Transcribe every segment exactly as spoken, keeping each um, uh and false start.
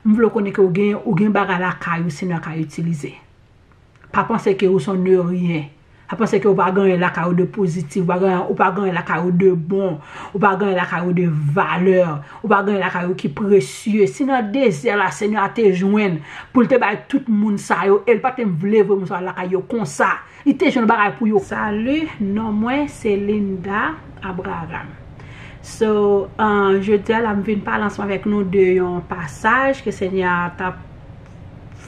M vle w konnen ke ou gen, ou gen bagay lakay ou Senyè ka itilize. Pa panse ke ou se yon neryen. Pa panse ke ou pa gen anyen lakay ou de pozitif, ou pa gen, ou pa gen anyen lakay ou de bon, ou pa gen anyen lakay ou de valè, ou pa gen anyen lakay ou ki presye. Si nan dezè la Senyè a te jwenn pou l te bay tout moun sa yo, e l pa te vle voye moun sa yo lakay yo konsa, li te jwenn bagay pou yo. Salut, non mwen se Linda Abraham. So, uh, jodi a la m vin pale ansanm avèk nou de yon pasaj ke Senyè a t ap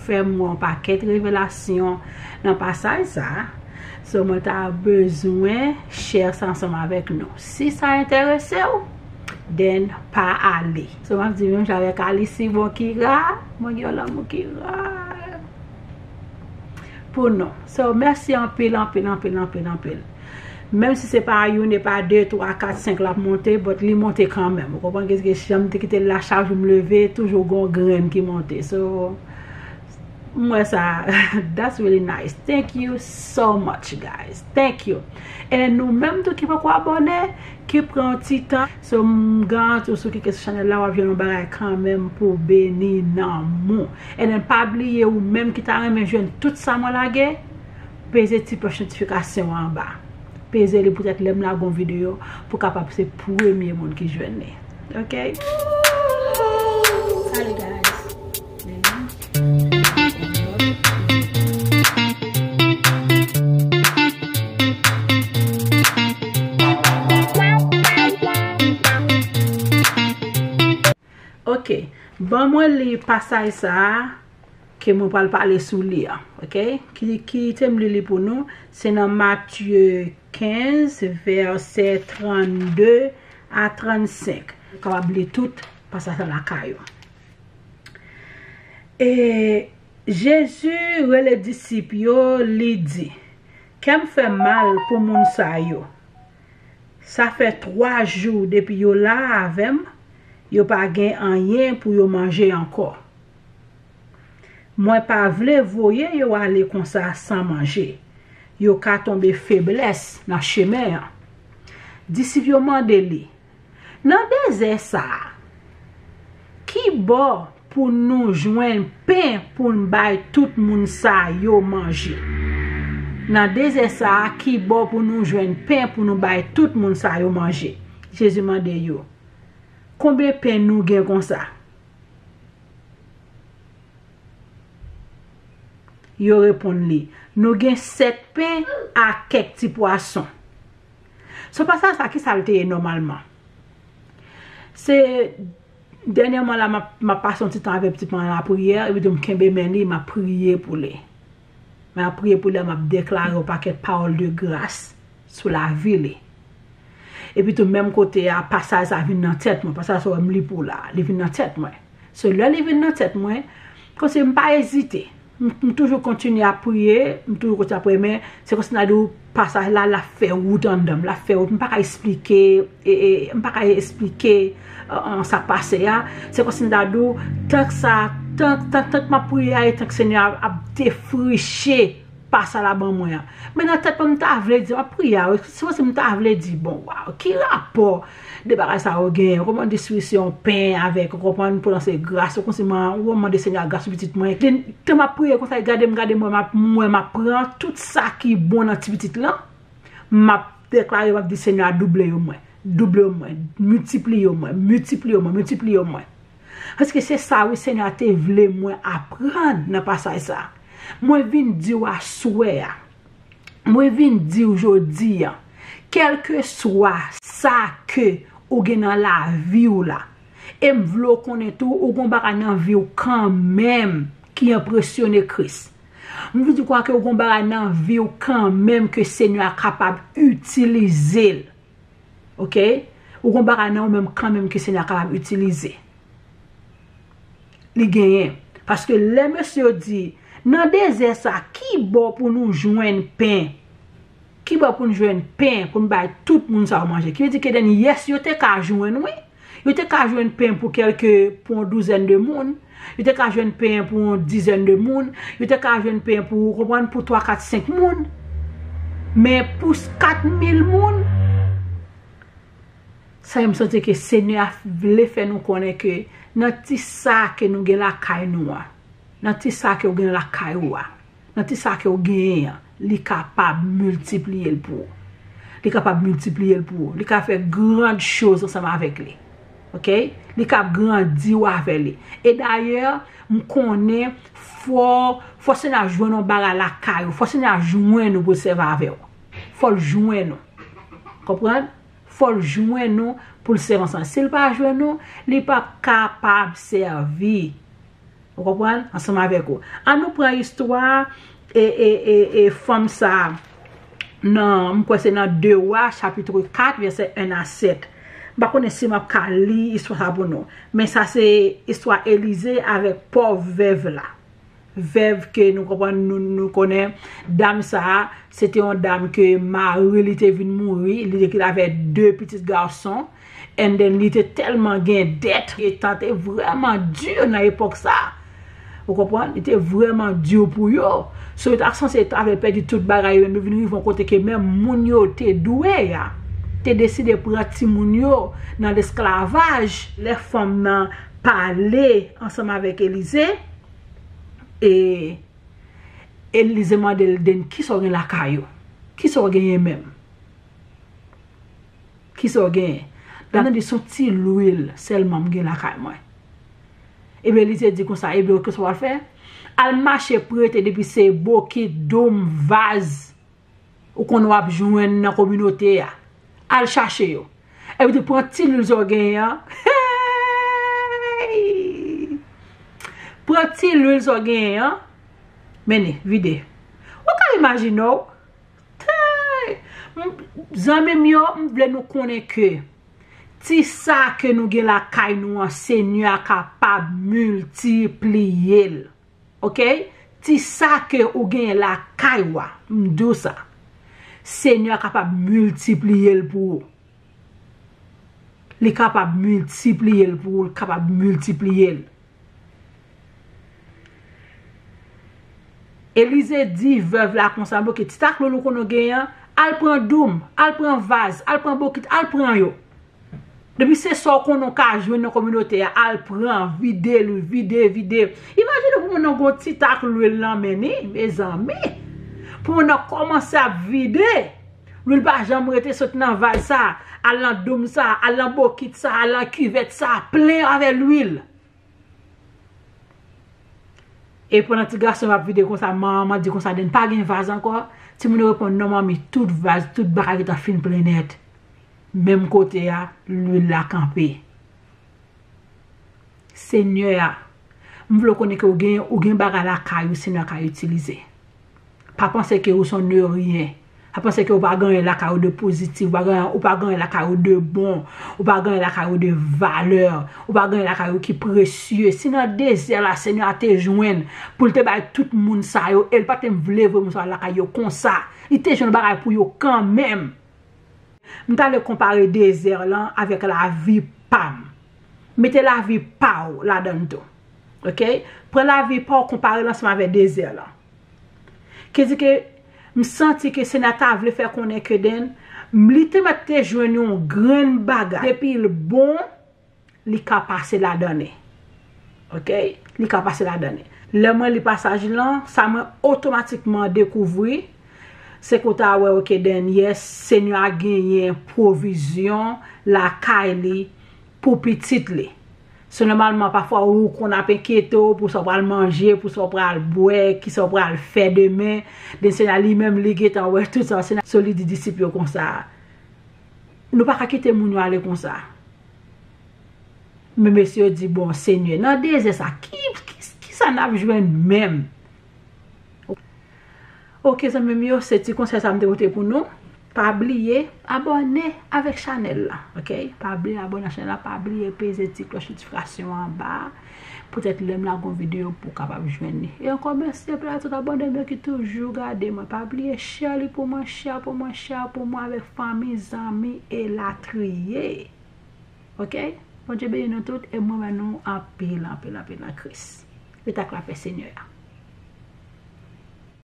fè m wè yon pakèt revelasyon nan pasaj sa a. So, mwen ta bezwen share sa ansanm avèk nou. Si sa enterese w, then pa ale. So, m ap di menm jan avèk Alice, bon Kira, mwen gen yon lanmou Kira pou nou. So, mèsi anpil, anpil, anpil, anpil, anpil. Menm si se pa youn, e pa de, twa, kat, senk l ap monte, but li monte kanmenm. Ou konprann ke, ke jan m te kite l la, chak jou m leve, toujou gon grenn ki monte. So, m wè sa, that's really nice. Thank you so much, guys. Thank you. And nou menm tou ki poko abòne, ki pran yon ti tan. So, m garanti w si w klike sou chanèl la, w ap jwenn yon bagay kanmenm pou beni nanm ou. And then pa bliye ou menm ki ta renmen jwenn tout sa mwen lage, peze ti klòch notifikasyon an anba. Peze li poutèt lè m lage yon videyo, pou kapab se premye moun ki jwenn li. Ok? Salut, guys. Ok, ban mwen li pasaj sa a ke mwen pral pale sou li a, ok? Ki, kite m li li pou nou, se nan Matye kenz, vèsè trannde a trannsenk. Ou kapab li tout pasaj sa lakay ou. E Jezi rele disip yo, li di, "Kè m fè mal pou moun sa yo. Sa fè twa jou depi yo la avè m, yo pa gen anyen pou yo manje ankò. Mwen pa vle voye yo ale konsa san manje. Yo ka tonbe feblès nan chemen an." Disip yo mande li, "Nan dezè sa a, ki bò pou nou jwenn pen pou n bay tout moun sa yo manje? Nan dezè sa a, ki bò pou nou jwenn pen pou nou bay tout moun sa yo manje?" Jezi mande yo, "Konbyen pen nou gen konsa?" Yo reponn li, "Nou gen sèt pen ak kèk ti pwason." So, pasaj sa, ki sa l te ye nòmalman? Se, dènyèman la, m ap, m ap pase yon ti tan avèk pitit mwen nan lapriyè, epi tou m kenbe men li, m ap priye pou li. M ap priye pou li, m ap deklare yon pakèt pawòl de gras sou lavi li. Epi tou, menm kote a, pasaj sa vin nan tèt mwen, pasaj sa w wè m li pou w la, li vin nan tèt mwen. So, lè li vin nan tèt mwen, kòmsi m pa ezite. M, m toujou kontinye ap priye, m toujou kontinye ap priye, men se kòmsi m ta di w, pasaj la, l ap fè wout anndan m, l ap fè wout, m pa ka esplike, e, e, m pa ka esplike, e, e, sa k pase a. Se kòmsi m ta di w, tank sa, tank, tank, tank m ap priye a, e tank Senyè a ap defriche pa sa l ap ban mwen an. Men nan tèt mwen, m ta vle di, m ap priye a, wi, se kòmsi m ta vle di, bon, waw, ki rapò de bagay sa yo genyen? Ou konprann, distribisyon pen avèk, ou konprann, pou lanse gras, ou konprann, mwen mande Senyè a gras pou pitit mwen. Li, tan m ap priye konsa, li gade m, gade m, m ap, m wè m ap pran tout sa ki bon nan ti pitit lan, m ap deklare, m ap di, "Senyè a, double yo mwen, double yo mwen, miltipliye yo mwen, miltipliye yo mwen, miltipliye yo mwen." Paske se sa, wi, Senyè a te vle mwen aprann nan pasaj sa. Mwen vin di w aswè a, mwen vin di w jodi a, kèlkeswa sa ke ou gen nan lavi w la, e m vle w konnen tou, ou gon bagay nan vi w kanmenm ki enpresyone Kris. M vin di w ke ou gon bagay nan vi w kanmenm ke Senyè a kapab itilize l. Ok? Ou gon bagay nan ou menm kanmenm ke Senyè a kapab itilize. Li genyen. Paske lè mesye yo di, "Nan dezè sa, ki bò pou nou jwenn pen? Ki bò pou n jwenn pen pou n bay tout moun sa yo manje?" Ki vle di ke then, yes, yo te ka jwenn, wi. Yo te ka jwenn pen pou kèlke, pou yon douzèn de moun. Yo te ka jwenn pen pou yon dizèn de moun. Yo te ka jwenn pen pou, ou konprann, pou twa, kat, senk moun. Men pou kat mil moun, sa yo, m santi ke Senyè a vle fè nou konnen ke Nan ti sa ke nou gen lakay nou an, nan ti sa ke w gen lakay ou a, nan ti sa ke w genyen an, li kapab miltipliye l pou ou. Li kapab miltipliye l pou ou. Li ka fè grand choz ansanm avèk li. Oke? Li ka grandi w avè li. E dayè, m konnen fò, fò Senyè a jwenn yon bagay lakay ou. Fò Senyè a jwenn ou pou l sèvi avè w. Fò l jwenn ou. Konprann? Fò l jwenn ou pou l sèvi ansanm. Si l pa jwenn ou, li p ap kapab sèvi. Ou konprann? Ansanm avèk ou. An nou pran istwa e, e, e, e fanm sa a nan, m kwè se nan de Wa, chapit kat, vèsè en a sèt. M pa konnen si m ap ka li istwa sa pou nou. Men sa se istwa Elize avèk pòv vèv la. Vèv ke nou konprann, nou, nou konnen, dam sa a, se te yon dam ke mari li te vin mouri, li te kite avèk de pitit gason, and then li te tèlman gen dèt, e tan te vrèman di nan epòk sa a. Ou konprann? Li te vrèman di pou yo. So, yo ta sanse ta vle pèdi tout bagay yo, men yo vin rive yon kote ke menm moun yo te dwe a, te deside pran timoun yo nan lesklavaj. Lè fanm nan pale ansanm avèk Elize, e Elize mande l, "Den, kisa w gen lakay ou? Kisa w genyen menm? Kisa w genyen?" Li di, "Se yon ti lwil sèlman m gen lakay mwen." Ebyen, Elize di konsa, "Ebyen, kisa w al fè? Al mache prete depi se bokit, doum, vaz ou konn w ap jwenn nan kominote a. Al chache yo. Epi tou pran ti lwil sa w genyen an." Hey! Pran ti lwil sa w genyen an. Mennen, vide. Ou ka imajine w. Hey! M, zanmi m yo, m vle nou konnen ke ti sa ke nou gen lakay nou an, Senyè a kapab miltipliye l. Oke? Ti sa ke ou genyen lakay ou a, m di w sa. Senyè a kapab miltipliye l pou ou. Li kapab miltipliye l pou ou, li kapab miltipliye l. Elize di vèv la konsa, "Bon, ki ti tak lwil ou konn ou genyen an, al pran doum, al pran vaz, al pran bokit, al pran yo. Depi se sa w konnen w ka jwenn nan kominote a, al pran, vide lwil, vide, vide." Imajine pou moun nan gon ti tak lwil nan men ni, mezanmi. Pou moun nan kòmanse ap vide. Lwil pa janm rete sot nan vaz sa, al nan doum sa, al nan bokit sa, al nan kivèt sa, plen avè lwil. E pandan ti gason yo ap vide konsa, manman di konsa, "Den, pa gen vaz ankò?" Timoun yo reponn, "Non, manmi, tout vaz, tout bagay gentan fin plen nèt." Menm kote a, lwil la kanpe. Senyè a, m vle w konnen ke ou gen, ou gen bagay lakay ou, Senyè a ka itilize. Pa panse ke ou se yon eryen. Pa panse ke ou pa gen anyen lakay ou de pozitif, ou pa gen, ou pa gen anyen lakay ou de bon, ou pa gen anyen lakay ou de valè, ou pa gen anyen lakay ou ki presye. Si nan dezè la, Senyè a te jwenn pou l te bay tout moun sa yo, e l pa te vle voye moun sa yo lakay yo konsa, li te jwenn bagay pou yo kanmenm. M ta vle konpare dezè lan avèk lavi pa m. Mete lavi pa w ladan l tou. Oke? Pran lavi pa w, konpare l ansanm avèk dezè lan. Ki di ke m santi ke Senyè a ta vle fè konnen ke den, m, li te mèt te jwenn yon grenn bagay. Depi l bon, li ka pase ladan li. Oke? Li ka pase ladan li. Lè mwen li pasaj lan, sa mwen otomatikman dekouvri, se ke w ta wè, oke, den, yes, Senyè a genyen pwovizyon lakay li pou pitit li. So, nòmalman, pafwa, ou konn ap enkyete w pou sa w pral manje, pou sa w pral bwè, ki sa w pral fè demen. Den, Senyè a li menm, li gentan wè tout sa. Senyè a, so, li di disip yo konsa, "Nou pa ka kite moun yo ale konsa." Men mesye yo di, "Bon, Senyè, nan dezè sa, ki, ki, ki sa n ap jwenn menm?" Oke, zanmi m yo, se ti konsèy sa m te pote pou nou. Pa bliye abòne avèk chanèl la, oke? Pa bliye abòne ak chanèl la, pa bliye peze ti klòch notifikasyon anba a. Poutèt lè m lage yon videyo pou w kapab jwenn li. E ankò, mèsi anpil a tout abòne m yo ki toujou gade mwen. Pa bliye share li pou mwen, share pou mwen, share pou mwen avèk fanmi, zanmi, elatriye. Oke? Bondye beni nou tout e mwen wè nou anpil, anpil, anpil nan Kris. Rete ak lapè Senyè a.